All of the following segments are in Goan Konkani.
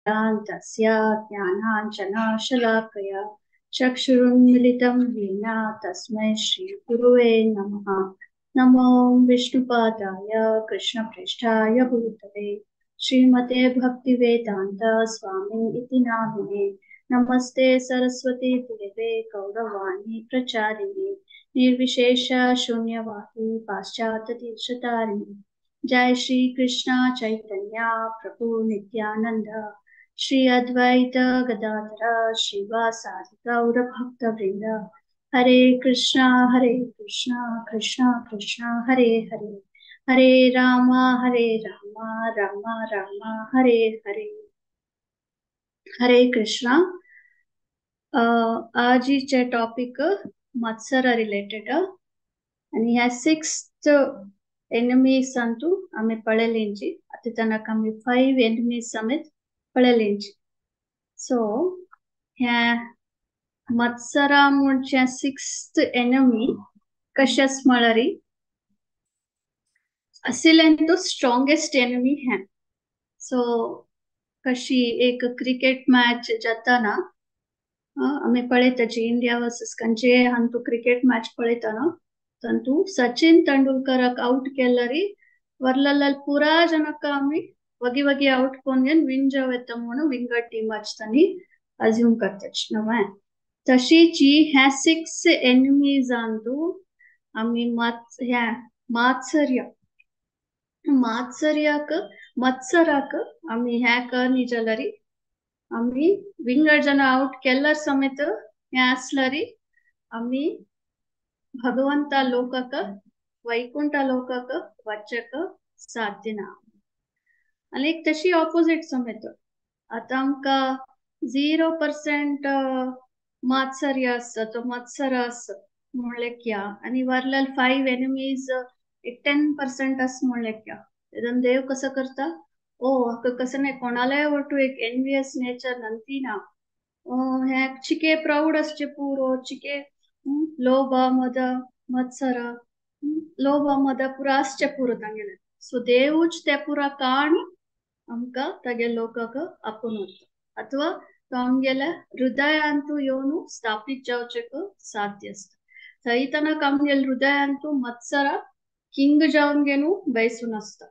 तस्य ज्ञानाञ्जनशलाकया चक्षुरुन्मिलितं येन तस्मै श्रीगुरुवे नमः। नमो विष्णुपादाय कृष्णप्रेष्ठाय भूतले श्रीमते भक्तिवेदान्त स्वामी इति नामिने। नमस्ते सरस्वती देवे गौरवाणी प्रचारिणे निर्विशेष शून्यवादी पाश्चात्य देशतारिणे। जय श्री कृष्ण चैतन्य प्रभु नित्यानंद श्री अद्वैत गदाधर श्रीवासादि गौर भक्त वृंद। हरे कृष्णा कृष्णा कृष्णा हरे हरे, हरे राम राम राम हरे हरे। हरे कृष्णा। आजीचे टॉपिक मत्सरा रिलेटेड आणि ह्या सिक्स्थ एनिमीज अंतू आम्ही पळयलेंची। आतां तनक आमी 5 एनिमीज समेत पळयलेंची। सो ह्या मत्सरा म्हणजे सिक्स्थ एनिमी कशेंच म्हळ्यार आशिल्ल्यान तो स्ट्रॉंगेस्ट एनिमी ह्या। सो कशी एक क्रिकेट मॅच जाता ना आमी पळयताची इंडिया वर्सेस खंयचे हांतू क्रिकेट मॅच पळयता न्हू तांतू सचिन तेंडुलकराक आवट केल्यारी वर्लल्ल पुरा जनक आमी वगी वगी आवट कोन विन जावं येता म्हणून विंगड टीम आसतानी अज्यूम करताची न्हय। तशीची ह्या 6 एनिमीजांतू आमी ह्या मात्सर्य मात्सर्याक मत्सराक आमी ह्या करनी जाल्यारी आमी विंगड जन आवट केल्यार समेत ह्या आसल्यारी आमी भगवंता लोकाक वैकुंठ लोकाक वचक साध्य ना। आनी एक तशी ऑपोजिट समेत आतां आमकां 0% मात्सर्य आसा तो मत्सर आसा म्हणलें क्या आनी वरलेल 5 एनिमीज एक 10% आसा म्हणलें क्या। तेदन देव कसो करता ओ हाका कसं नाही कोणालाय वटू एक एनवियस नेचर नंती ना हे चिके प्राऊड आसचे पुरो चिके लोभ मद मत्सर लोभ मद पुरा आसचे पुरो तांगेले। सो देवूच ते पुरा काण आमकां तागे लोकाक आपोवन व्हरता अथवा तो आमगेल्या हृदयांतू येवन स्थापीत जावचेक साध्य आसता। थंय तनक आमगेल्या हृदयांतू मत्सरा किंग जावन घेवन बैसून आसता।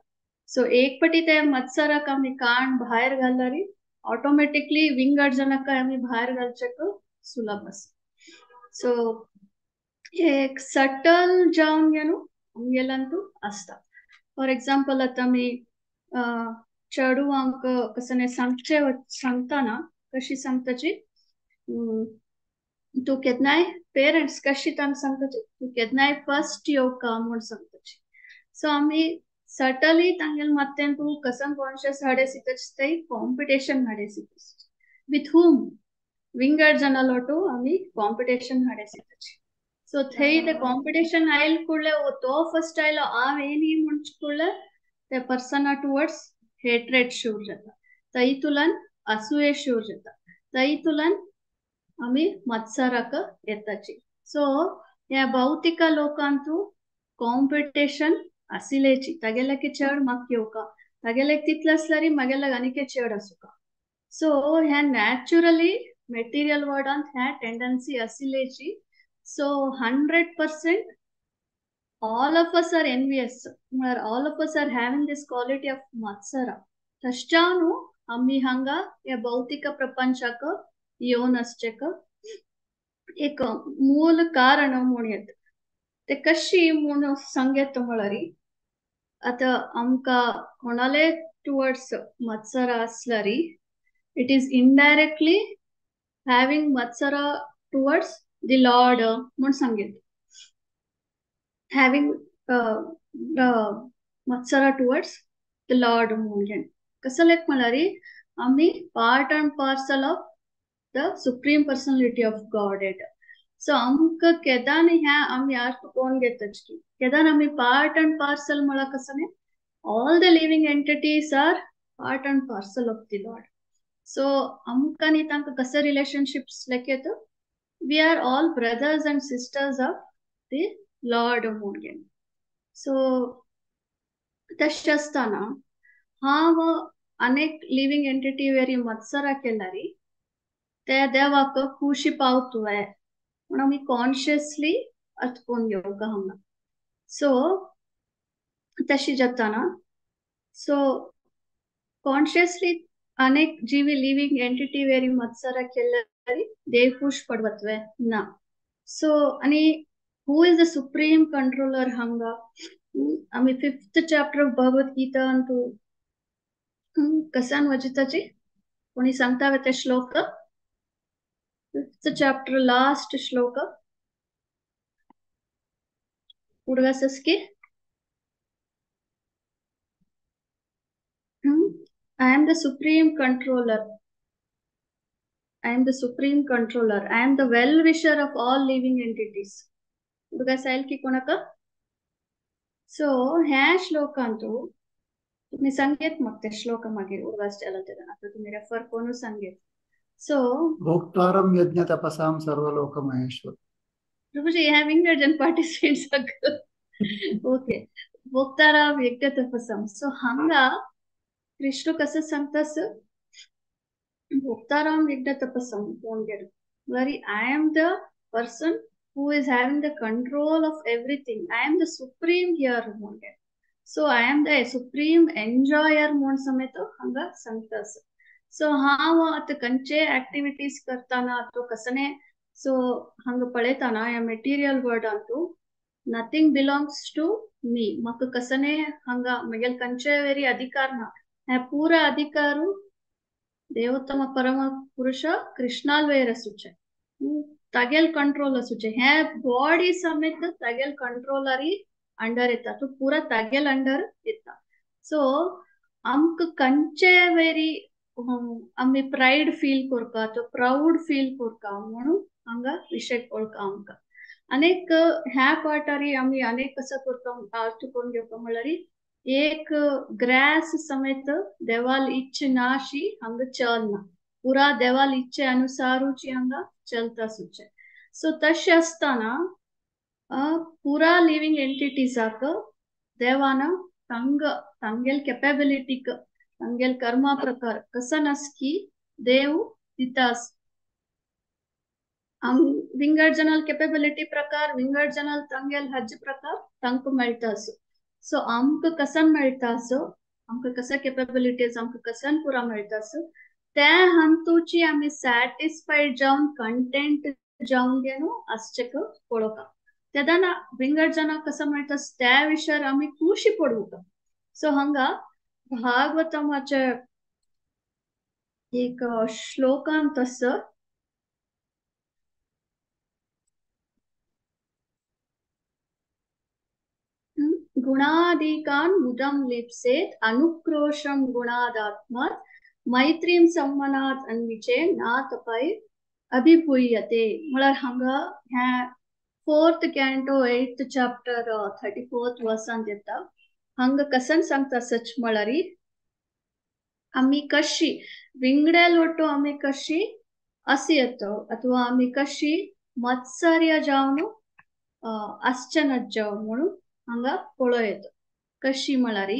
सो एक पटी ते मत्सराक आमी काण भायर घालल्यारी ऑटोमॅटिकली विंगड जनक आमी भायर घालचेक सुलभ आसा। सो एक सटल जावन घेवन आमगेल्यांतू आसता। फॉर एग्जाम्पल आतां आमी चेडवांक कसं सांगचे सांगतना कशी सांगताची तूं केन्नाय पेरंट्स कशी तांकां सांगताची तूं केन्नाय फर्स्ट येवका म्हूण सांगताची। सो आमी सटली तांगेले मात्यान तूं कसं कॉन्शियस हाडे सिताची ते कॉम्पिटिशन हाडे सिताची विथ हुम विंगड जनां लोटू आमी कॉम्पिटिशन हाडे सिताची। सो थंय ते कॉम्पिटिशन आयल कुडले तो फर्स्ट आयलो हांव येनी म्हूण कुडले ते पर्सना टुवर्ड्स हेट्रेड शूर जाता, थंयतुल्यान असूये शूर जाता, थंयतुल्यान आमी मत्सराक येताची। सो ह्या भौतिक लोकांतू कॉम्पिटिशन आशिल्लेची तागेल्याक चड म्हाका येवका तागेल्याक तितलें आसल्यार म्हागेल्याक आनीक चड आसूका। सो ह्या नॅचरली मेटिरियल वर्ल्डांत ह्या tendency आशिल्लेची। So 100% all of us are envious म्हळ्यार all of us are having this quality of matsara. तशें आमी हांगा ह्या भौतिक प्रपंचाक येवन आसचेक एक मूल कारण म्हूण येता। ते कशी म्हूण सांगेत म्हळ्यार आतां आमकां कोणाले टुवर्ड्स मत्सरा आसल्यार it is indirectly having matsara towards the lord म्हूण सांगेत, having matsara towards the lord म्हूण घेवन कसं लायक म्हळ्यार आमी part and parcel of the supreme personality of Godhead. So आमकां केदान ह्या आमी अर्थ कोण घेताच की केदान आमी पार्ट अँड पार्सल म्हळ्यार कसं न्ही all the living entities are part and parcel of the lord. So आमकां न्ही तांकां कसं relationships like we are all brothers and sisters of the lord म्हूण घेवन। सो तशें आसतना हांव अनेक लिव्हिंग एंटिटी वेरी मत्सरा केल्यारी ते देवाक खुशी पावतुवे म्हणून आमी कॉन्शियसली अटकोवन घेवका हांगा. सो तशी जाता ना. सो कॉन्शियसली अनेक जीवी लिव्हिंग एंटिटी वेरी मत्सरा केल्यारी देव खुश पडवतवे ना. सो आनी who is the supreme controller हांगा आमी 5th chapter of Bhagavad Gita Antu कसान वजिताची कोणी सांगता ते श्लोक 5th chapter last श्लोक उडगासस की I am the supreme controller. I am the supreme controller. I am the well-wisher of all living entities. उडगास आयल की कोणाक. सो ह्या श्लोकांतू तुम्ही सांगेत मग ते श्लोक मागीर उडगास जाला तेन्ना आतां तुमी रेफर करून सांगेत. सो भोक्तारं यज्ञ तपसां सर्वलोक महेश्वर. प्रभुजी ह्या विंगड पार्टिसिपेंट्स ओके भोक्तारं यज्ञ तपसां. सो हांगा कृष्ण कसं सांगता भोक्तारं यज्ञ तपसां कोण गेलो म्हळ्यार I am the person who is having the control of everything. I am the supreme here म्हणून. So I am the supreme enjoyer म्हूण समेत हांगा सांगता. सो हांव आतां खंयचे ऍक्टिविटीज करताना अथवा कसने सो हांगा पळयताना ह्या मटेरियल वर्ल्डांतू नथींग बिलोंग्स टू मी. म्हाका कसने हांगा म्हगेले खंयचे वेरी अधिकार ना. ह्या पुरा अधिकारू देवोत्तम परम पुरुष कृष्णाल वयर आसूचे, तागेल कंट्रोल आसूचे. हे बॉडी समेत तागेल कंट्रोलरी अंडर येता, तो पुरा तागेल अंडर येता. सो आमकां खंयचे वेरी आमी प्रायड फील करता तो प्राऊड फील करता म्हणून हांगा विशय कळटा आमकां. अनेक ह्या पार्टारी आमी अनेक कसो करता अर्थ करून घेवपा म्हणल्यार एक ग्रास समेत देवाल इच्छे ना अशी हांगा चलना, पुरा देवाल इच्छे अनुसारूची हांगा चलता सुचे. सो तशें आसतना पुरा लिव्हिंग एंटिटीजाक देवान तांग तांगेल केपेबिलिटीक तांगेल कर्मा प्रकार कसन आसकी देव दिता. विंगड जनाल केपेबिलिटी प्रकार विंगड जनाल तांगेल हज प्रकार तांकां मेळटा. सो आमकां कसन मेळटा असो आमकां कसा केपेबिलिटीज आमकां कसन पुरा मेळटा असो त्या हंतूची आमी सॅटिस्फाईड जावन कंटेंट जावन घेवन आसचें पळोवपा. तेन्ना विंगड जनाक कसो मेळटा त्या विशयार आमी खुशी पडुका. सो हांगा भागवतमाचे एक श्लोकांत आसा गुणादिकान मुदम लिप्सेत अनुक्रोशम गुणादात्मात मैत्रीम सम्मनात अन्विचे ना तपाय अभिभूयते. म्हळ्यार हांगा ह्या 4th canto 8th chapter 34th वर्सांत येता. हांगा कसन सांगता सच म्हळ्यार आमी कशी विंगड्या लोटो आमी कशी अशी येतो अथवा आमी कशी मत्सर्य जावन आसचे नज्जाव म्हणून हांगा पळोवं येता. कशी म्हळ्यार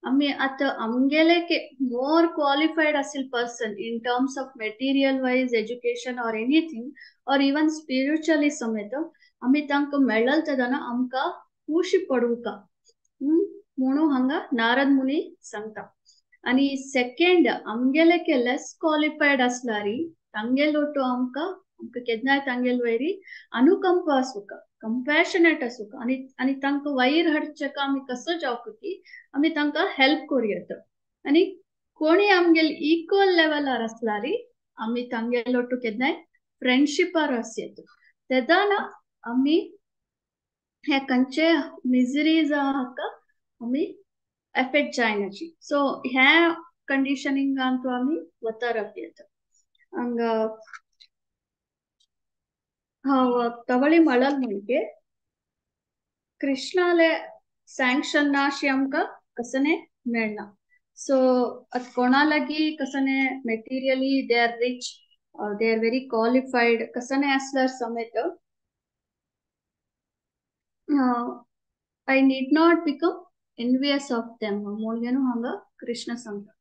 आमी आतां आमगेले मोर क्वालिफाईड आशिल्ले person in terms of material wise education or anything or even spiritually समेत आमी तांकां मेळल तेन्ना आमकां खुशी पडुका म्हणून हांगा नारद मुनी सांगता. आनी सेकेंड आमगेले के लेस क्वालिफाईड आसल्यार तांगेलो तो आमकां आमकां केन्नाय तांगेल वयरी अनुकंप आसूका, कंपॅशनेट आसूका आनी आनी तांकां वयर हाडचें आमी कसो जावंक की आमी तांकां हेल्प करूं येता. आनी कोणी आमगेले इक्वल लेवलार आसल्यार आमी तांगेलो टू केन्नाय फ्रेंडशिपार आस येता. तेन्ना आमी हे खंयचे मिजरीज हाका आमी एफेक्ट जायनाची. सो ह्या कंडिशनिंगान तो आमी वता रावप येता. हांगा हांव तवळी म्हणल म्हणजे कृष्णाले सँक्शन ना अशी आमकां कसने मेळना. सो आतां कोणा लागीं कसने materially they are rich or they are very qualified कसने आसल्यार समेत I need not become envious of them म्हणून हांगा कृष्ण सांगता.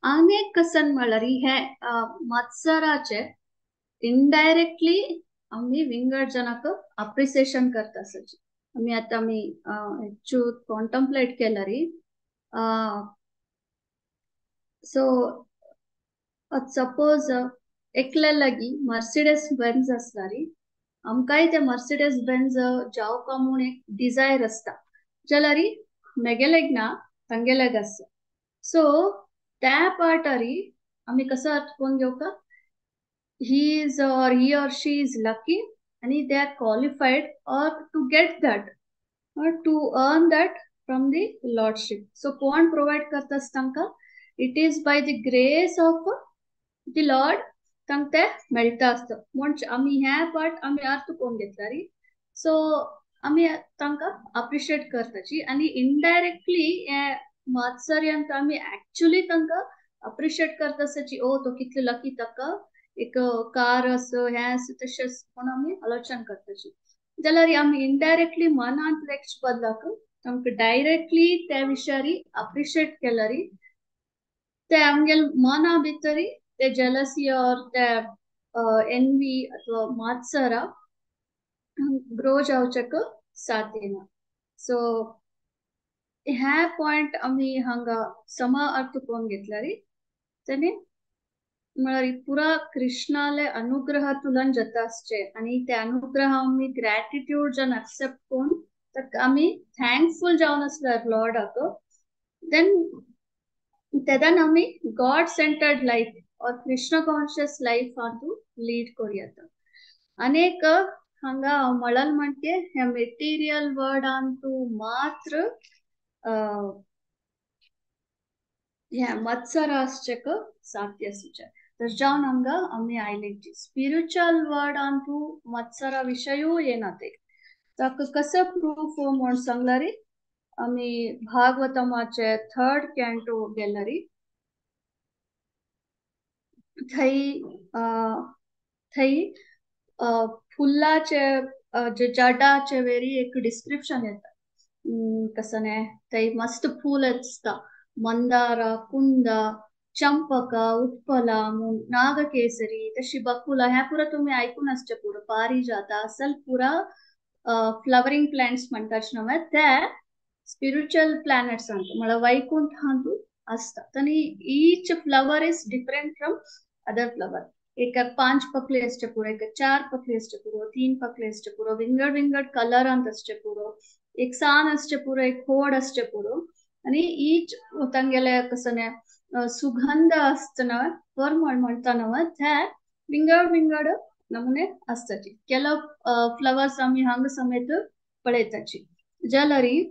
अनेक कसन म्हळ्यार हे मत्सराचे इनडायरेक्टली आमी विंगड जनाक अप्रिसिएशन करता आसाची. आमी आतां आमी ಹೆಚ್ಚು कॉन्टम्प्लेट केल्यारी सो सपोज एकल्या लागीं मर्सिडीस बेन्झ आसल्यारी आमकांय ते मर्सिडीस बेन्झ जावपा म्हूण एक डिजायर आसता, जाल्यारी मेगेलेग ना तांगेलेग आसता. सो त्या पार्टारी आमी कसो अर्थ करून घेवका, he is or he or she is lucky आनी they are qualified or to get that or to earn that from the lordship. So कोण प्रोवायड करता तांकां, it is by the grace of the lord तांकां ते मेळटा आसता. म्हूण आमी ह्या पार्ट आमी अर्थ करून घेतला री. सो आमी तांकां अप्रिशिएट करताची आनी इनडायरेक्टली हे मात्सर्यांत आमी एक्चुली तांकां अप्रिशिएट करता आसाची, ओ तो कितलो लकी, ताका एक कार आसा, हें आसा, तशें आसा म्हूण आमी आलोचन करताची. जाल्यार आमी इनडायरेक्टली मनांत लेखचे बदलाक तांकां डायरेक्टली त्या विशयारी अप्रिशिएट केल्यारी ते आमगेले मना भितरी ते जेलसी और ते एनवी अथवा मात्सरा ग्रो जावच्याक साथ येना. सो ह्या पॉयंट आमी हांगा समा अर्थ करून घेतल्यारी तेणी म्हळ्यार पुरा कृष्णाले अनुग्रह तुलन जाता आसचे आनी ते अनुग्रह आमी ग्रॅटिट्यूड जन एक्सेप्ट करून ताका आमी थँकफूल जावन आसल्यार लॉर्डाक, देन तेदान आमी God centred life or Krishna conscious life हातूंत लीड करूं येता. अनेक हांगा हांव म्हणल म्हणजे ह्या मेटिरियल वर्ल्डांतू मात्र ह्या मत्सर आसचेक साध्य आसूचें. तर जावन हांगा आमी आयले स्पिरिच्युअल वर्ल्डांतू मत्सरा विशयूय येना ते ताका कसो प्रूफ म्हूण सांगल्यारी आमी भागवतमाचे थर्ड कॅन्टो गेल्यारी थंय थंय फुलाचे जे जडाचे वेरी एक डिस्क्रिप्शन येता. कसं न्ही थंय मस्त फूल आसता, मंदार, कुंद, चंपक, उत्पला, नागकेसरी, तशी बकुला, ह्या पुरा तुमी आयकून आसचे पुरो, पारिजाता असल पुरा फ्लावरिंग प्लांट्स म्हणटात न्हय ते स्पिरिच्युअल प्लॅनेट्स म्हळ्यार वैकुंठ हातूंत आसता. आनी each flower is different from other flower. एक 5 पकले आसचे पुरो, एक 4 पकले आसचे पुरो, 3 पकले आसचे पुरो, विंगड विंगड कलरांत आसचे पुरो, एक सान आसचे पुरो, एक होड आसचे पुरो. आनी ईच तांगेले कसं न्ही सुगंध आसतना परमळ म्हणटा न्हय ते विंगड विंगड नमुने आसताची. ಕೆಲವು फ्लावर्स आमी हांगा समेत पळयताची. जाल्यारी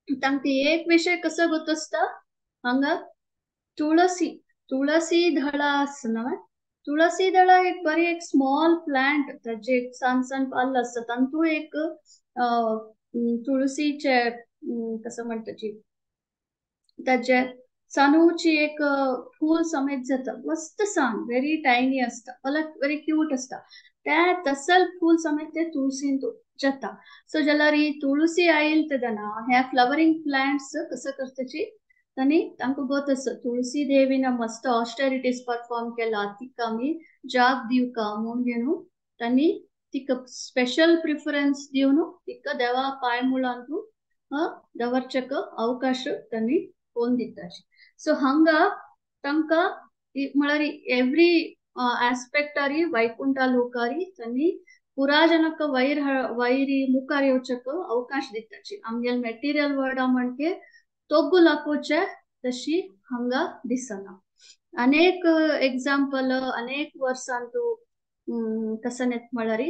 तांकां एक विशय कसो गोत आसता, हांगा तुळसी, तुळसी दळा आसता न्हय, तुळसी दळा एक बरी एक स्मॉल प्लांट, ताजे एक सान सान पाल्ल आसता, तांतू एक तुळसीचे कसं म्हणटाची ताजे सानूची एक फूल समेत जाता, मस्त सान, व्हेरी टायनी आसता, व्हेरी क्यूट आसता. त्या तसल फूल समेत ते तुळसीन जाता. सो जाल्यार ही तुळसी आयल तेन्ना ह्या फ्लावरिंग प्लांट्स कसं करताची तांणी तांकां गोत आसा तुळसी देवीन मस्त ऑस्टेरिटीज परफॉर्म केला, तिका आमी जाग दिवका म्हूण घेवन तांणी तिका स्पेशल प्रिफरन्स दिवन तिका देवा पांय मुळांतू दवरचेक अवकाश तांणी कोण दिताची. सो हांगा तांकां म्हळ्यार एवरी आस्पेक्टारी वैकुंठ लोकारी तांणी पुरा जनक वैर वैरी मुखार येवचेक अवकाश दिताची. आमगेले मेटिरियल वर्ल्डा म्हणजे तोगू लागोवचे तशी हांगा दिसना. अनेक एग्जाम्पल अनेक वर्सांतू कसं येत म्हळ्यार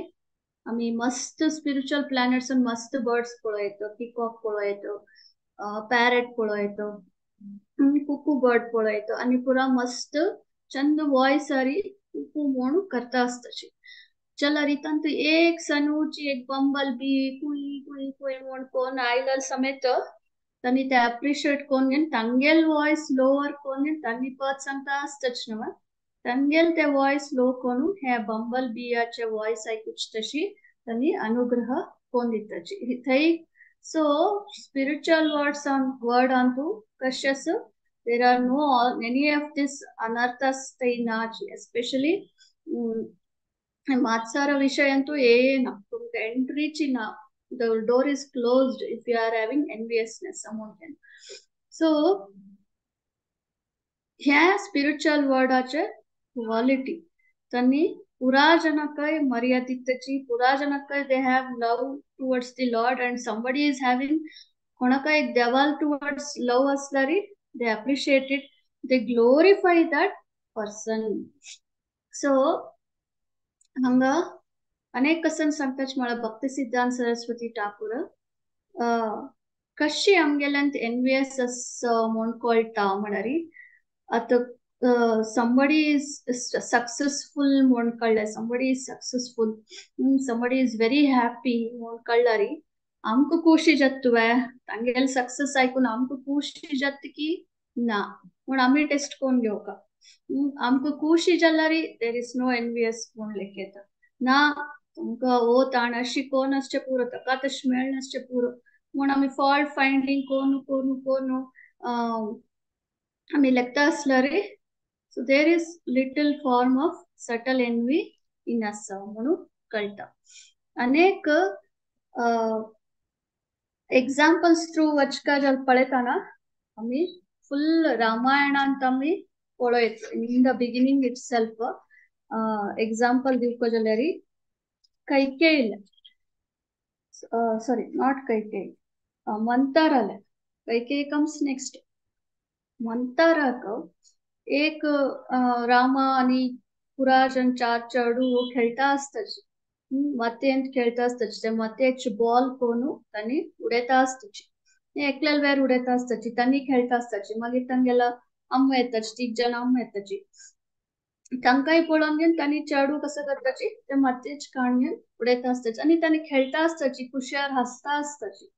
आमी मस्त स्पिरिच्युअल प्लॅनेट्स मस्त बर्ड्स पळयतो, पिकॉक पळयतो, पॅरट पळयतो, कुकू बर्ड पळयतो आनी पुरा मस्त चंद वॉयस आरी कुकू म्हूण करता आसताची. जाल्यार तांतू एक सनूची एक बंबल बी कुई कुई कुई म्हूण कोण आयल्यार समेत तांणी ते अप्रिशिएट करून घेवन तांगेल वॉयस लोवर करून घेवन तांणी पद सांगता आसताच न्हय, तांगेल ते वॉयस लो करून हे बंबल बियाचे वॉयस आयकुचे तशी तांणी अनुग्रह कोण दिताची थंय. सो स्पिरिच्युअल वर्ड वर्डांतू कशेंच There are no any of this anarthas थंय नाच. एस्पेशली मात्सारा विशय अंतू ಏನ तुमकां एंट्रीची ना. The door is closed if you are having enviousness among them. So ह्या स्पिरिच्युअल वर्डाचे क्वालिटी त्यांनी पुराजनकय मर्यादितची, पुराजनकय they have love towards the lord and somebody is having कोणाकय एक देवाल टुवर्ड्स लव असल्यारी they appreciate it, they glorify that person. So हांगा अनेक कसन सांगताच म्हळ्यार भक्ती सिद्धांत सरस्वती ठाकूर कशी आमगेल्यांत एनवियस आसा म्हूण कळटा म्हळ्यार आतां समबडी is successful म्हूण कळ्ळें, somebody is successful, somebody is very happy म्हूण कळ्ळारी आमकां खोशी जाता. तांगेले सक्सेस आयकून आमकां खोशी जाता की ना म्हूण आमी टेस्ट करून घेवका. आमकां खोशी जाल्यार there is no envious म्हूण लेखयता ना. तुमकां हो ताण अशी कोण आसचें पुरो, ताका तशें मेळनासचें पुरो म्हूण आमी फॉल्ट फायंडींग कोन कोन कोन आमी लेखता आसल्यार so there is little form of subtle envy in आसा म्हणून कळटा. अनेक एग्जाम्पल्स थ्रू वचका जाल्यार पळयतना आमी फुल रामायणांत आमी पळयत in the beginning itself. Example दिवपा जाल्यार Kaikeyi, sorry not Kaikeyi, मंताराले, Kaikeyi comes next. मंताराक एक रामा आनी पुराजन चार चेडू खेळटा आसताची, मातयेंत खेळटा आसताची, ते मातयेचे बॉल कोनू तांणी उडयता आसताची, एकल्याल वेर उडयता आसताची, तांणी खेळटा आसताची. मागीर तांगेला अम्मा येताची, तीग जाण अम्मा येताची, तांकांय पळोवन घेवन तांणी चेडू कसो करताची ते मातयेच काण घेवन उडयता आसताची आनी तांणी खेळटा आसताची, खुशार हांसता आसताची.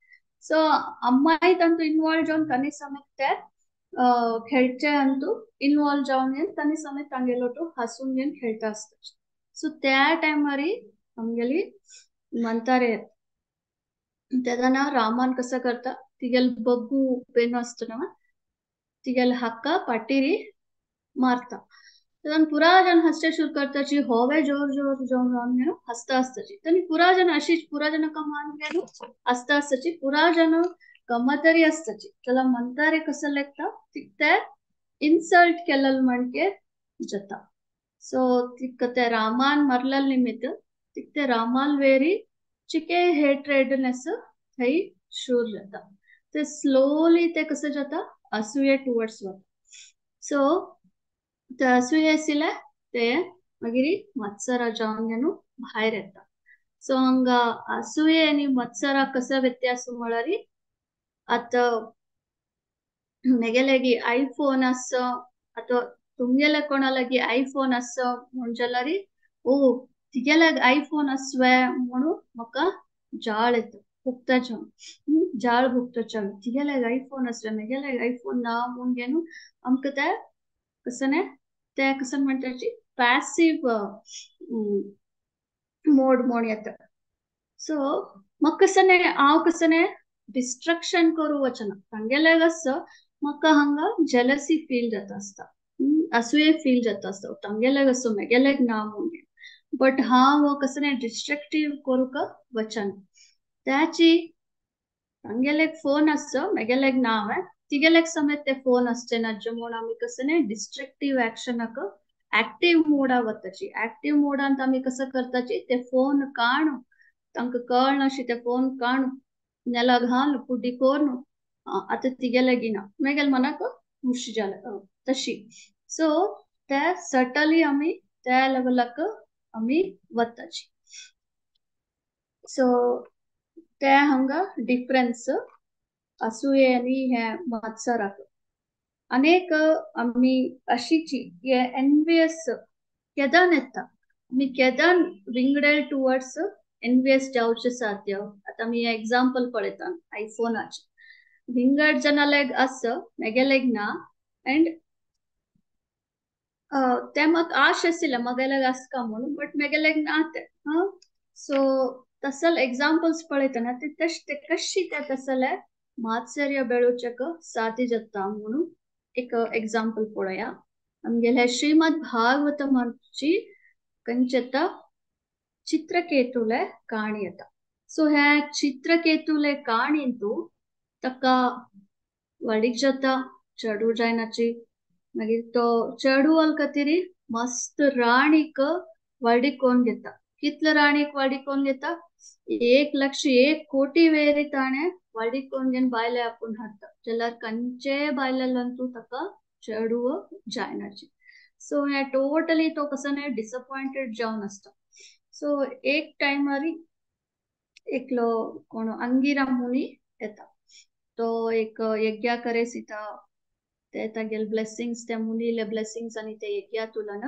सो अम्माय तांतू इनवॉल्व जावन तांणी समेत ते खेळचे अंतू इनवॉल्व जावन घेवन तांणी समेत तांगेलो तो हांसून घेवन खेळटा आसताची. सो त्या टायमारी आमगेली म्हणटारे तेन्ना रामान कसो करता तिगेले बग्गू पेन आसता तिगेले हाका पाटीरी मारता. तेन्ना पुरा जन हांसचे सुरू करताची, होवे जोर जोर जावन रावन घेवन हांसता आसताची. आनी पुरा जन अशीच पुरा जन कमान घेवन हांसता आसताची, पुरा जन गमतरी आसताची. जाल्यार म्हणटारे कसो लेखता तिका ते इन्सल्ट केलेले म्हणके जाता. सो तिका ते रामान मारलेले निमित्त तिका ते रामाल वेरी चिके हेट्रेडनेस थंय शूर जाता. ते स्लोली ते कसं जाता असूये टुवर्ड्स वता. सो ते असूये आशिल्ले ते मागीर मत्सरा जावन घेवन भायर येता. सो हांगा असूये आनी मत्सरा कसो व्यत्यास म्हळ्यार आतां मेगे लागीं आयफोन आसा, आतां तुमगेले कोणा लागीं आयफोन आसा म्हूण जाल्यार ओ तिगेले आयफोन आसवे म्हणून म्हाका जाळ येता, भुगता जावन जाळ भुगता जावन तिगेले आयफोन आसवे मेगेले आयफोन ना म्हूण घेवन आमकां ते कसं न्ही ते कसं म्हणटाची पॅसिव मोड म्हूण येता. सो म्हाका कसं न्ही हांव कसं न्ही डिस्ट्रक्शन करूं वचना, तांगेले आसा म्हाका हांगा जेलसी फील जाता आसता, असूये फील जाता आसता, तांगेले आसो मेगेले ना म्हूण. बट हांव कसं न्ही डिस्ट्रक्टीव करूंक वचना. त्याची तांगेले फोन आसचो मेगेले ना हांवें तिगेले समेत ते फोन आसचे ना म्हूण आमी कसं न्ही डिस्ट्रक्टीव एक्शनाक एक्टीव मोडा वताची. एक्टीव मोडांत आमी कसं करताची ते फोन काणू तांकां कळनाशी ते फोन काणू नेला घाल पुडी कोरून आतां तिगेले ना मेगेले मनाक खुशी जालें तशी. सो ते सटली आमी त्या लेवलाक आमी वताची. सो ते हांगा डिफरन्स असूये आनी हे मत्सराक. अनेक आमी अशीची हे एनवियस केदान येता, आमी केदान विंगडेल टुवर्ड्स एनवियस जावचे साध्य. आतां आमी एग्जाम्पल पळयता आयफोनाचे, विंगड जनालेग आसा मेगेलेग ना एंड ते म्हाका आश आशिल्ले म्हगेलेग आसका म्हणून बट मेगेलेग ना ते. हां सो तसल एग्जाम्पल्स पळयतना ते तशे ते कशी ते तसले मात्सर्य बेळोवचेक साध्य जाता म्हणून एक एग्जाम्पल पळोवया. आमगेले श्रीमद भागवतमाची कंचता चित्रकेतुले काणी येता. सो ह्या चित्रकेतुले काणींतू ताका व्हडीक जाता चेडूं जायनाची. मागीर तो चेडू खातीर मस्त राणीक व्हडीक कोन्न घेता. कितले राणीक व्हडीक कोन्न घेता? 1,01 कोटी वेरी ताणें व्हडीक कोन्न घेवन बायले आपूण हाडटा. जाल्यार खंयचेय बायलेंतू ताका चेडूं जायनाची. सो हे टोटली तो कसो न्ही डिसअपॉयंटेड जावन आसता. सो एक टायमार एकलो कोण अंगिरा मुनी येता. तो एक यज्ञ करे सीता ते तागेले ब्लेसिंग्स त्या मुनीले ब्लेसिंग्स आनी ते यज्ञ तुलन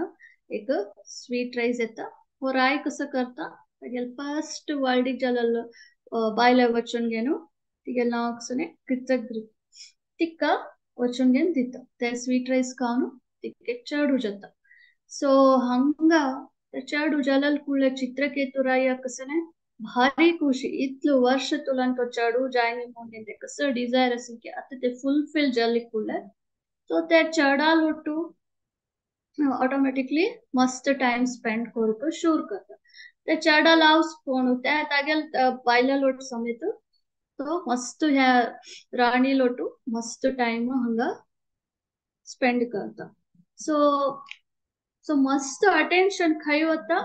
एक स्वीट रायस येता. हो राय कसो करता तागेले फर्स्ट वर्ल्डीक जाल्लो बायले वचून घेवन तिगेलें नांव कसो कृतज्ञ तिका वचून घेवन दिता. ते स्वीट रायस खावन तिके चेडूं जाता. सो हांगा चेडूं जाल्यार कुळ्ळे चित्रकेतू राया कसो भारी खुशी इतलो वर्ष तुलन तो चेडूं जायनी म्हणून ते कसो डिजायर आसा की आतां ते फुलफील जाले कुळ्ळे. सो ते चेडा लोटू ऑटोमॅटिकली मस्त टायम स्पेंड करूंक शूर करता. ते चेडा लावस कोण ते तागेले बायले लोट समेत तो मस्त ह्या राणी लोटू मस्त टायम हांगा स्पेंड करता. सो सो मस्त अटेन्शन खंय वता?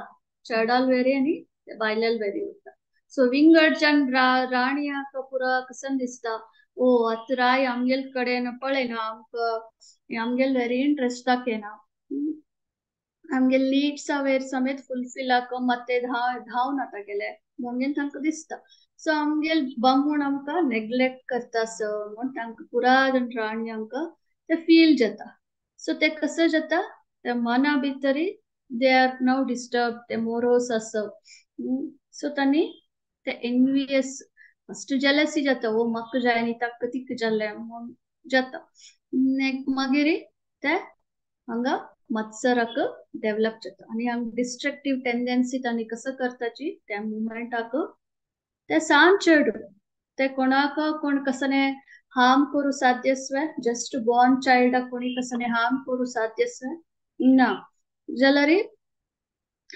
चेडाल वेरी आनी बायल्याल वेरी वता. सो विंगडच्यान राणयाक पुरा कसन दिसता ओ आतां राय आमगेल कडेन पळयना आमकां आमगेल वेरी इंट्रस्ट दाखयना आमगेल नीड्सा वेर समेत फुलफील आक मात्ते धांवन आतां गेले म्हणून तांकां दिसता. सो आमगेल बामूण आमकां नेग्लेक्ट करता स म्हूण तांकां पुरा राणी आमकां ते फील जाता. सो ते कसं जाता त्या मना भितरी they are now disturb ते मोरोस आसा. सो तांणी ते एनवियस फस्ट जेलसी जाता ओ म्हाका जाय न्ही ताका तिका जालें म्हूण जाता. मागीर ते हांगा मत्सराक डेवलप जाता आनी हांगा डिस्ट्रक्टीव टेंडन्सी तांणी कसो करताची त्या मुमेंटाक ते सान चेडूं ते कोणाक कोण कसने हार्म करूं साध्य स्वे जस्ट बॉर्न चाइल्डाक कोणी कसने हार्म करूं साध्य स्वे ना जाल्यार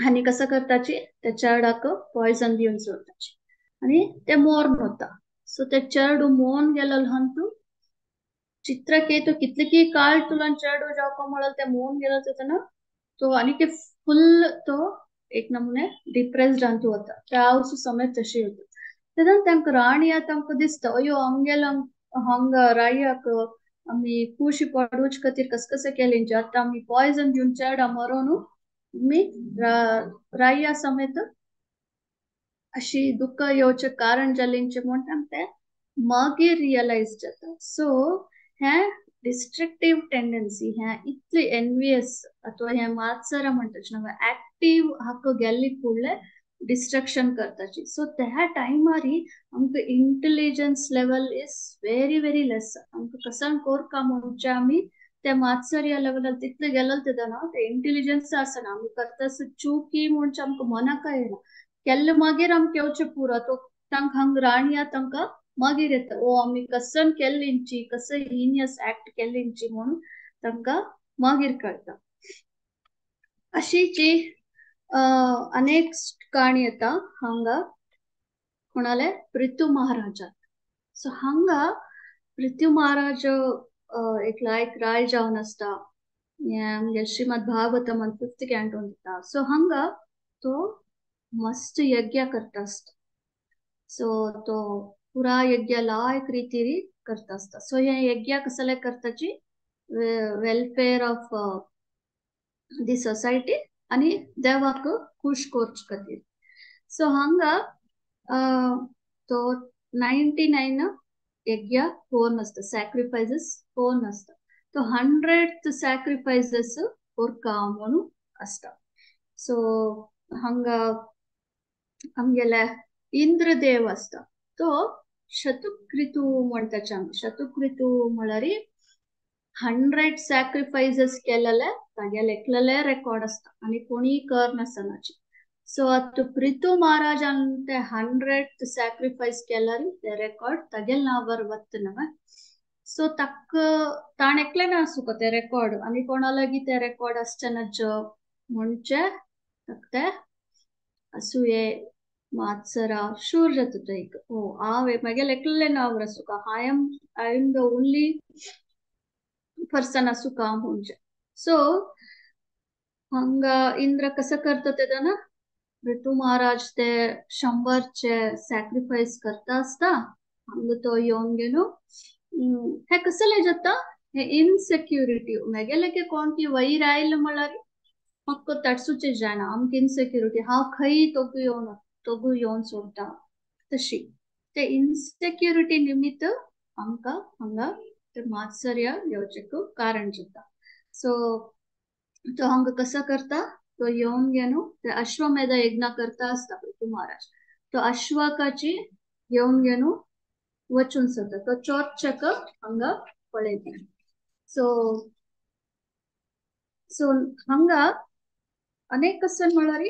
आनी कसो करताची त्या चेडाक पॉयजन दिवन सोडटाची आनी ते मोर्न वता. सो ते चेडूं मोन गेलो हंतू चित्रकेतू कितले की काळ तुला चेडूं जावपा म्हळ्यार ते मोन गेलो तेन्ना तो आनी फुल तो एक नमुने डिप्रेस्ड अंतू वता. त्या हांव समेत तशी वता. तेन्ना तांकां राणी तांकां दिसता अयो आमगेल हांगा रायाक आमी खुशी पडूच खातीर कस कशें केलें आतां आमी पॉयजन दिवन चेडा मरोन आमी राया समेत अशी दुःख येवचें कारण जालें म्हूण तांकां तें मागीर रियलायज जाता. सो हें डिस्ट्रक्टीव टेंडन्सी हें इतली एनवियस अथवा हें मात्सरा म्हणटा न्हू एक्टीव हाका गेल्ली फुडलें डिस्ट्रक्शन करताची. सो त्या टायमारी आमकां intelligence level is very very less. आमकां कसन कोरका म्हणचे आमी त्या मात्सर्या लेवलार तितले गेलो तेन्ना ते इंटेलिजन्स आसना आमी करता चुकी म्हणचे आमकां मनाक येना केल्ले मागीर आमकां येवचें पुरो तो तांकां हांगा राणया तांकां मागीर येता ओ आमी कसन केल्लींची कसं हिनियस एक्ट केल्लींची म्हणून तांकां मागीर कळटा. अशीची अनेक काणी येता हांगा कोणाले पृथ्वी महाराजा. सो हांगा पृथ्वी महाराज एक लायक राय जावन आसता आमगे श्रीमद भागवतम 5th कॅन्टोन दिता. सो हांगा तो मस्त यज्ञ करता आसता. सो तो पुरा यज्ञ लायक रितीरी करता आसता. सो हे यज्ञ कसले करताची वेलफेअर ऑफ the society आनी देवाक खुश करचे खातीर. सो हांगा तो 99 यज्ञ कोन आसता सॅक्रिफायसीस कोन आसता. तो 100th sacrifices कोरका म्हणून आसता. सो हांगा आमगेले इंद्रदेव आसता तो शतुकृतू म्हणटाचे आमी. शतुकृतू म्हळ्यार 100 सॅक्रिफायसीस केलेले तागेले एकलेले रेकॉर्ड आसता आनी कोणीय कर नासनाची. सो आतां पृथ्वी महाराजान ते 100 सॅक्रिफायस केल्यार ते रेकॉर्ड तागेले नांवार वता न्हय. सो ताका ताण एकलें ना आसूं ते रेकॉर्ड आनी कोणा लागीं ते रेकॉर्ड आसचे ना म्हणचे ताका ते असूये मात्सरा शूर जाता तो एक ओ हांव मागीर एकलें नांव आसूं I am the only person आसूं का म्हणजे. सो हांगा इंद्र कसं करता तेन्ना ऋतू महाराज ते 100 सॅक्रिफायस करता आसता हांगा तो येवन घेवन हे कसले जाता हे इनसेक्युरिटी मेगेले की कोण ती वैर आयल म्हळ्यार म्हाका तडसूचे जायना आमकां इनसेक्युरिटी हांव खंय तोगू येवन सोडटा तशी ते इनसेक्युरिटी निमित्त आमकां हांगा ते मात्सर्य येवचें कारण जाता. सो तो हांगा कसो करता तो येवन घेवन ते अश्वमेध यज्ञ करता आसता पृथ्वी महाराज तो अश्वकाची येवन घेवन वचून सोदता तो चोरचक हांगा पळयता. सो सो हांगा अनेक कसन म्हळ्यार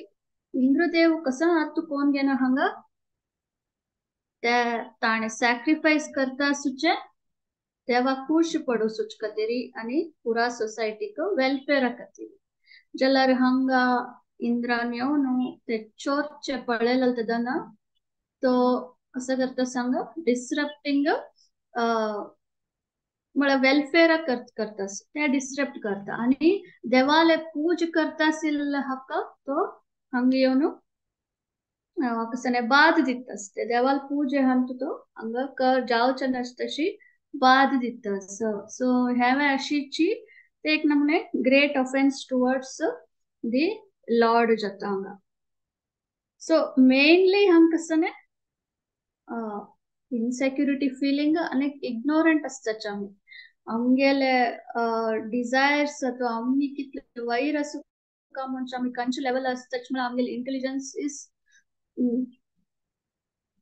इंद्रदेव कसो आत कोण घेना हांगा ते ताणें सॅक्रिफायस करता आसूचे देवा खूश पडू सुच खातीर आनी पुरा सोसायटीक वेलफेरा खातीर. जाल्यार हांगा इंद्रान येवन ते चोरचे पळयले तेन्ना तो कसो करता सांग डिसरप्टींग म्हळ्यार वेलफेरा करता ते डिसरप्ट करता आनी देवाले पूज करता आशिल्ले हाका तो हांगा येवन कसं बाद दिता आसता देवाल पूजे हांतू तो हांगा कर जावचे नासता तशी बाद दिता. सो हें अशीची ते एक नमूने great offence towards the lord जाता हांगा. सो मेनली हांगा कसं इनसेक्युरिटी फिलिंग आनी इग्नोरंट आसताचे आमी आमगेले डिजायर्स अथवा आमी कितले वैर आसूं का म्हणजे आमी खंयचे लेवल आसताचे म्हळ्यार आमगेले इंटेलिजन्स is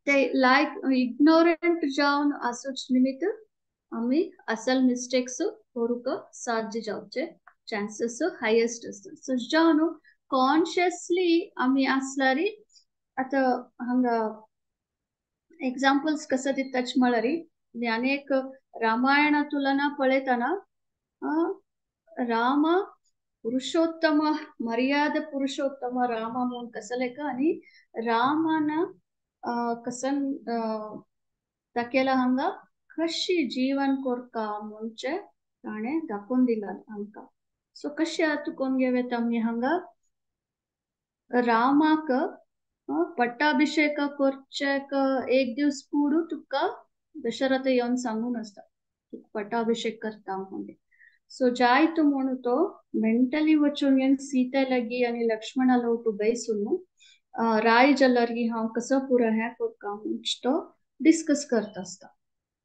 ते लायक इग्नोरंट जावन आसूच निमित्त आमी असल मिस्टेक्स करूंक साध्य जावचे चान्सीस हायेस्ट आसता. सो जावन कॉन्शियसली आमी आसल्यार आतां हांगा एक्झाम्पल्स कसं दिताच म्हळ्यार अनेक रामायण तुलना पळयतना राम पुरुषोत्तम मर्यादा पुरुषोत्तम राम म्हणून कसं लेख आनी रामान कसन ताकेला हांगा कशी जीवन कोरका म्हणचे ताणें दाखोवन दिला आमकां. सो कशें आतां कोण घेवं आमी हांगा रामाक पट्टाभिषेक करचेक एक दिवस पुडू तुका दशरथ येवन सांगून आसता तुका पट्टाभिषेक करता म्हणून. सो जाय तूं म्हणून तो मेंटली वचून येवन सीते लागी आनी लक्ष्मणा लोटू बैसून राय जाल्यार हांव कसो पुरो हें करता म्हूण तो डिस्कस करता आसता.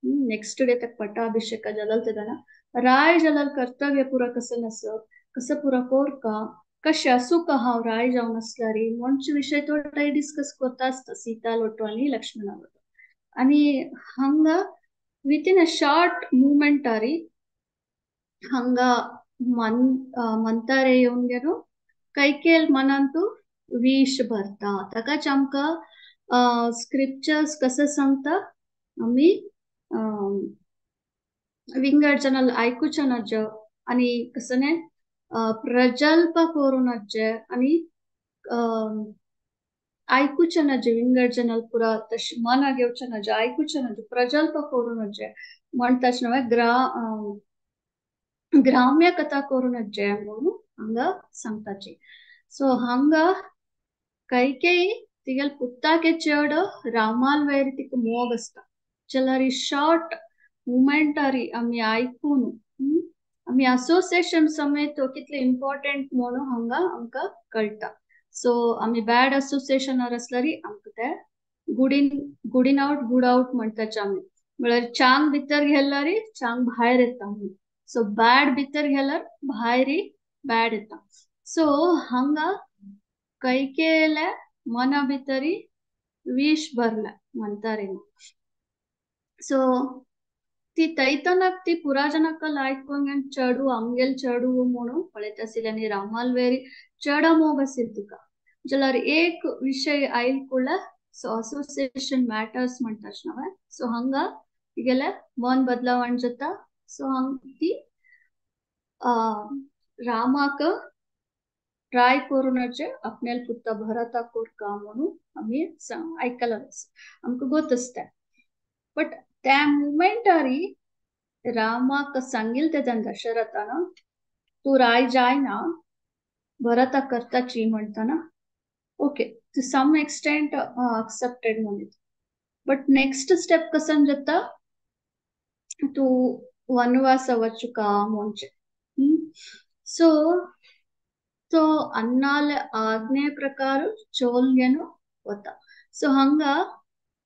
नेक्स्ट डे ताका पट्टाभिषेक जाल्यार तेन्ना राय जाल्यार कर्तव्य पुरो कसो नासप कसो पुरो कोरका कशें आसूं का हांव राय जावन आसल्यार म्हणचे विशय तो डिस्कस करता आसता सीता लोटो आनी लक्ष्मणा लोटो. आनी हांगा वितीन अ शॉर्ट मुवमेंटारी हांगा मंतारे येवन गेलो कैकेल मनांतू विश भरता. ताकाच आमकां स्क्रिप्चर्स कसं सांगता आमी विंगड जनाल आयकुचे ना आनी कसं न्ही प्रजल्प करूं नजे आनी आयकुचे नजे विंगड जनाल पुरा तशें मना घेवचें नजे आयकुचे नजे प्रजल्प करूं नजे म्हणटाच न्हय ग्राम्य कथा करूं नजे म्हणून हांगा सांगताची. सो हांगा कैकेयी तिगेले पुताके चड रामाल वयर तिका मोग आसता जाल्यार शॉर्ट मुमेंटारी आमी आयकून आमी असोसिएशन समेत कितले इम्पॉर्टंट म्हणून हांगा आमकां कळटा. सो आमी बॅड असोसिएशनार आसल्यार आमकां ते good in out good out म्हणटाचे आमी म्हळ्यार चांग भितर घेल्यार चांग भायर येता म्हणून. सो बॅड भितर घेल्यार भायर बॅड येता. सो हांगा कैकेयेले मना भितरी विश भरला म्हणटारे. सो ती तैतनाक ती पुराजनाक लायक चेडू आमगेल चेडू म्हणून पळयता आशिल्ली आनी रामाल वेरी चड मोग आशिल्ली तिका. जाल्यार एक विशय आयल कुळ्ळा सो असोसिएशन मॅटर्स म्हणटाच न्हय. सो हांगा तिगेले मन बदलावण जाता. सो हांग ती रामाक ट्राय करूनाचे आपण्याल पुत्त भरता कोरका म्हणून आमी आयकलां आमकां गोत आसता. बट त्या मुमेंटारी रामाक सांगील तेजान दशरथान तूं राय जायना भरता करताची म्हणटाना okay to some extent accepted म्हणून. बट नेक्स्ट स्टेप कसन जाता तूं वनवास वचुका म्हणचे. सो तो अन्नाले आज्ञे प्रकार चोलगेನು वता. सो हांगा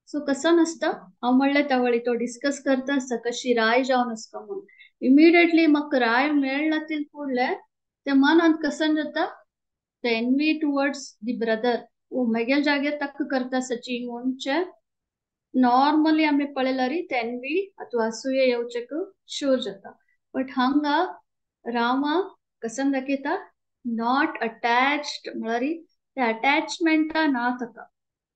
सो कसा नासता हांव म्हणलें तवळी तो डिस्कस करता आसता कशी राय जावन आसता म्हणून. इमिडिएटली म्हाका राय मेळना ती फुडलें ते मनांत कसन जाता the envy towards the brother ओ मेगेल जाग्यार ताका करता सची म्हणचे नॉर्मली आमी पळयल्यार ते एनवी अथवा असूये येवचेक शूर जाता. बट हांगा रामा कसन दाखयता not attached म्हळ्यार ते अटॅचमेंटा ना ताका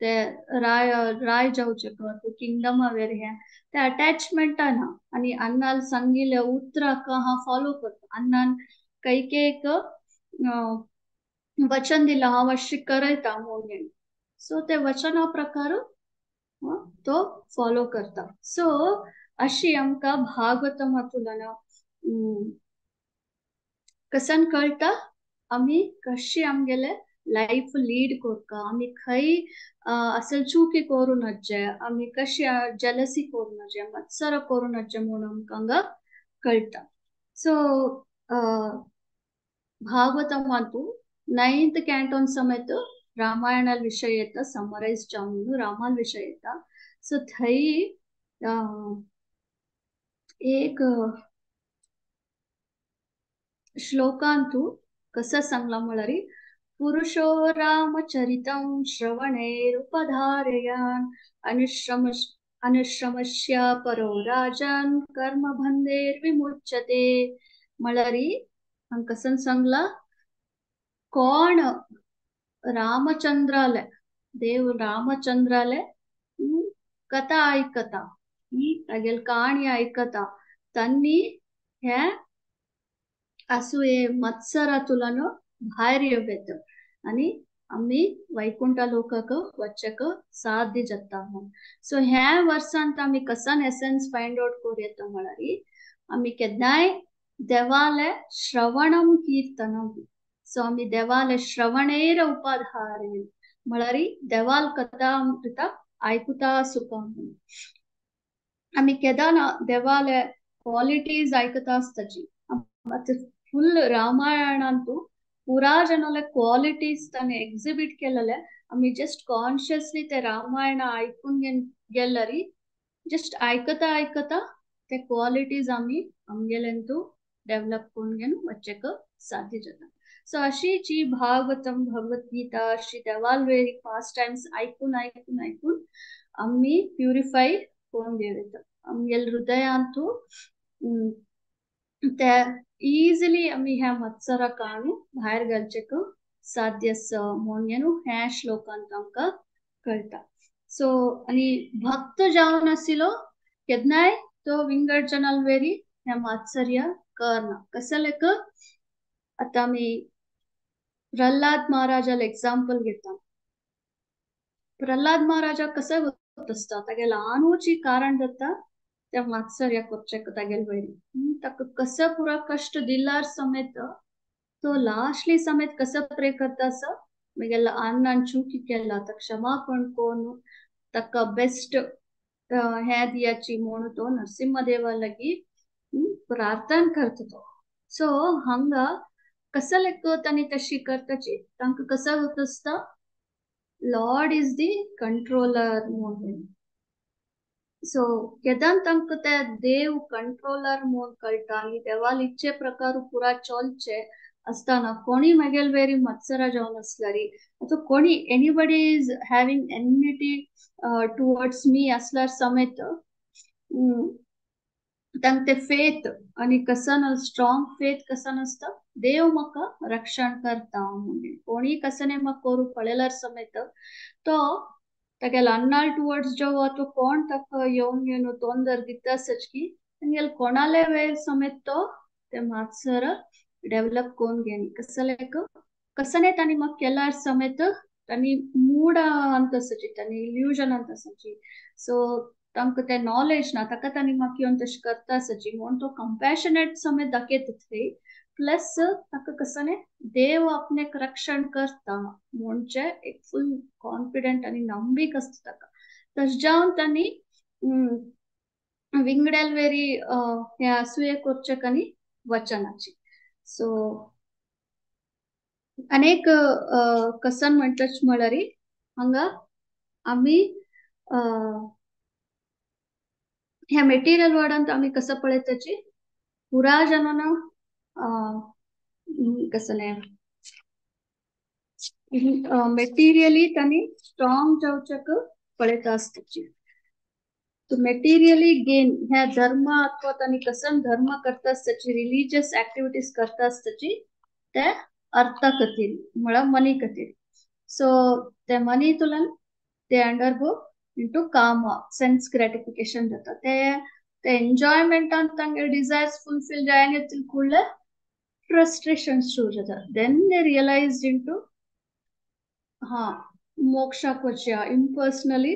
ते राय राय जावचे अथवा किंगडमा वेर हें ते अटॅचमेंटा ना. आनी अन्नान सांगिल्ल्या उतराक हांव फॉलो करता. अन्नान कैकेक वचन दिलां हांव अशें करयता म्हणून. सो ते वचना प्रकार तो फॉलो करता. सो अशी आमकां भागवतमांतल्यान कसन कळटा आमी कशी आमगेले लायफ लीड करता, आमी खंय असल चुकी करूं नजे, आमी कशी जेलसी करूं नजे, मत्सर करूं नजे म्हणून आमकां हांगा कळटा. सो भागवतमांतू 9th canton समेत रामायण विषय येता समरायज जावन रामाल विषय येता. सो थंय एक श्लोकांतू कसं सांगला म्हळ्यार पुरुषो रामचरितं श्रवणैरुपधारयान् अनुश्रमस्य परो राजन् कर्मबंधैर्विमुच्यते. म्हळ्यार हांगा कसन सांगला कोण रामचंद्राले देव रामचंद्राले कथा आयकता तागेल काणी आयकता तांणी हे असूये मत्सरातुलान भायर येवं आनी आमी वैकुंठ लोकाक वचक साध्य जाता म्हणून. सो ह्या वर्सांत आमी कसन एसन्स फायंड आवट करूं येता म्हळ्यार आमी केन्नाय देवाले श्रवणम कीर्तनम. सो आमी देवाले श्रवणेर उपाधारेन म्हळ्यार देवाल कथा अमृता आयकुता सुखा म्हणून. आमी केदाना देवाले क्वालिटीज आयकता आसताची फुल रामायणांतू पुरा जनाले क्वालिटीज ताणें एक्झिबीट केलेले आमी जस्ट कॉन्शियसली ते रामायण आयकून गेल्यार जस्ट आयकता आयकता ते क्वालिटीज आमी आमगेलेंतू डेवलप करून घेवन वचक साध्य जाता. सो अशी जी भागवतम भगवद्गीता अशी देवाल वेरी पास्ट टायम्स आयकून आयकून आयकून आमी प्युरिफाय करून घेवं आमगेले हृदयांतू ते इझिली आमी ह्या मत्सरा काडून भायर घालचेक साध्य आसा म्हणून ह्या श्लोकांत आमकां कळटा. सो आनी भक्त जावन आशिल्लो केन्नाय तो विंगड जनाल वेरी ह्या मात्सर्य करना. कसलेक आतां आमी प्रल्हाद महाराजाल एग्जाम्पल घेता. प्रल्हाद महाराजा कसो वता आसता तागे ल्हानूची कारण जाता त्या मात्सर्य करचेक तागेल वयरी ताका कसो पुरा कश्ट दिल्यार समेत तो लास्टली समेत कसो प्रे करता आसा मागीर अन्नान चुकी केला ताका क्षमापण करून ताका बेस्ट हें दियाची म्हणून तो नरसिंहदेवा लागीं प्रार्थना करता तो. सो हांगा कसलेक तांणी तशी करताची तांकां कसो होत आसता लॉर्ड is the controller म्हणून. सो केदान तांकां ते देव कंट्रोलर म्हणून कळटा आनी देवाल इच्छे प्रकार पुरा चलचे आसतना कोणी मागेल वेरी मत्सरा जावन आसल्यार अथवा कोणी anybody is having enmity towards me आसल्यार समेत तांकां ते फेथ आनी कसन स्ट्रॉंग फेथ कसन आसता देव म्हाका रक्षण करता म्हणून कोणी कसने म्हाका करूं पळयल्यार समेत तो तागेले अन्नाळ टुवर्ड्स जावं अथवा कोण ताका येवन येवन तोंदर दिता आसच की तांगेले कोणाले वेळ समेत तो ते मातसर डेव्हलप करून घेनी कसले कसने तांणी मग केल्यार समेत तांणी मूड अंत आसाची, तांणी इल्युजन अंत आसाची. सो तांकां ते नॉलेज ना, ताका तांणी म्हाका येवन तशें करता आसाची म्हूण तो कंपॅशनेट समेत दाखयता थंय. प्लस ताका कसने देव आपण्याक रक्षण करता म्हणजे एक फुल कॉन्फिडंट आनी ನಂಬಿಕೆ आसता ताका. तशें जावन तांणी विंगडेल वेरी हे असूये करचें आनी वचनाची. सो अनेक कसन म्हणटच म्हळ्यार हांगा आमी ह्या मेटेरियल वर्ल्डांत आमी कसं पळयताची पुरा जनांना कसले मेटेरियली तांणी स्ट्रॉंग जावच्याक पळयता आसताची. सो मेटेरियली गेन ह्या धर्म अथवा तांणी कसन धर्म करता आसताची, रिलीजियस ऍक्टिव्हिटीज करता आसताची ते अर्था खातीर म्हळ्यार मनी खातीर. सो ते मनी तुलन ते अंडरगो इंटू काम, सेन्स ग्रॅटिफिकेशन जाता. ते ते एन्जॉयमेंटान तांगे डिजायर्स फुलफिल जायना ಕೂಡಲೇ फ्रस्ट्रेशन सुरू जाता. Then they realise into हा मोक्षाक वचया, impersonally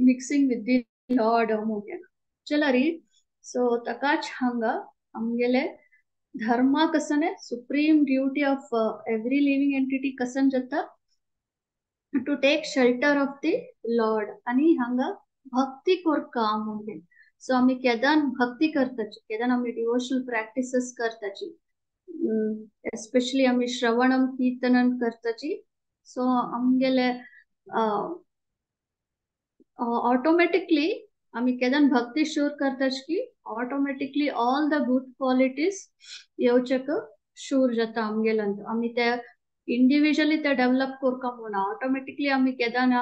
mixing with the lord म्हणून चलरी. सो ताकाच हांगा आमगेले धर्मा कसने supreme duty of every living entity कसन जाता to take shelter of the lord आनी हांगा भक्ती करका म्हणून. सो आमी केदान भक्ती करताची, केदान आमी डिवोशनल प्रॅक्टिसेस करताची, एस्पेशली आमी श्रवणम कीर्तनम करताची. सो आमगेले ऑटोमॅटिकली आमी केदान भक्ती शूर करताची की automatically all the good qualities येवच्याक शूर जाता आमगेल्यान. आमी ते इंडिविज्युअली ते डेव्हलप करका म्हणून ऑटोमॅटिकली आमी केदान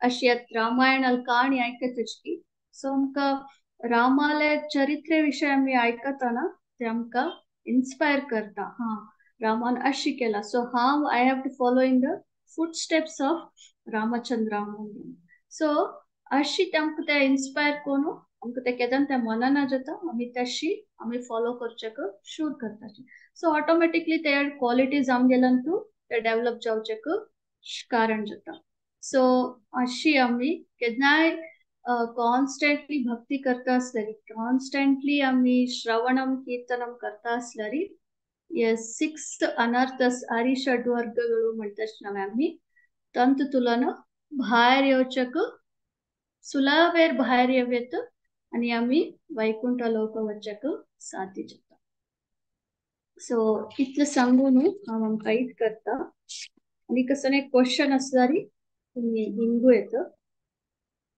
अशी रामायण काणी आयकताची की सो आमकां रामाले चरित्रे विशय आमी आयकताना ते आमकां इन्स्पायर करता, हा रामान अशी केला, सो हांव I have to follow in the footsteps of Ramachandra म्हणून. सो अशी आमकां ते इन्स्पायर करून आमकां ते केदान ते मनाना जाता आमी तशी आमी फॉलो करच्याक शूर करताची. सो ऑटोमॅटिकली ते क्वॉलिटीज आमगेल्यान तूं ते डेव्हलप जावच्याक कारण जाता. सो अशी आमी केन्नाय कॉन्स्टंटली भक्ती करता आसल्यार, कॉन्स्टंटली आमी श्रवणम कीर्तनम करता आसल्यार हे सिक्स अनर्थस अरिषड्वर्गಗಳು म्हणटात नवे आमी तंतु तुलन भायर येवच्याक सुलावेर भायर येवयेत आनी आमी वैकुंठ लोक वचक साध्य जाता. सो इतलें सांगून हांव आमकां इत करता. आनी कसो एक क्वेश्चन आसल्यार तुमी हिंगू येता.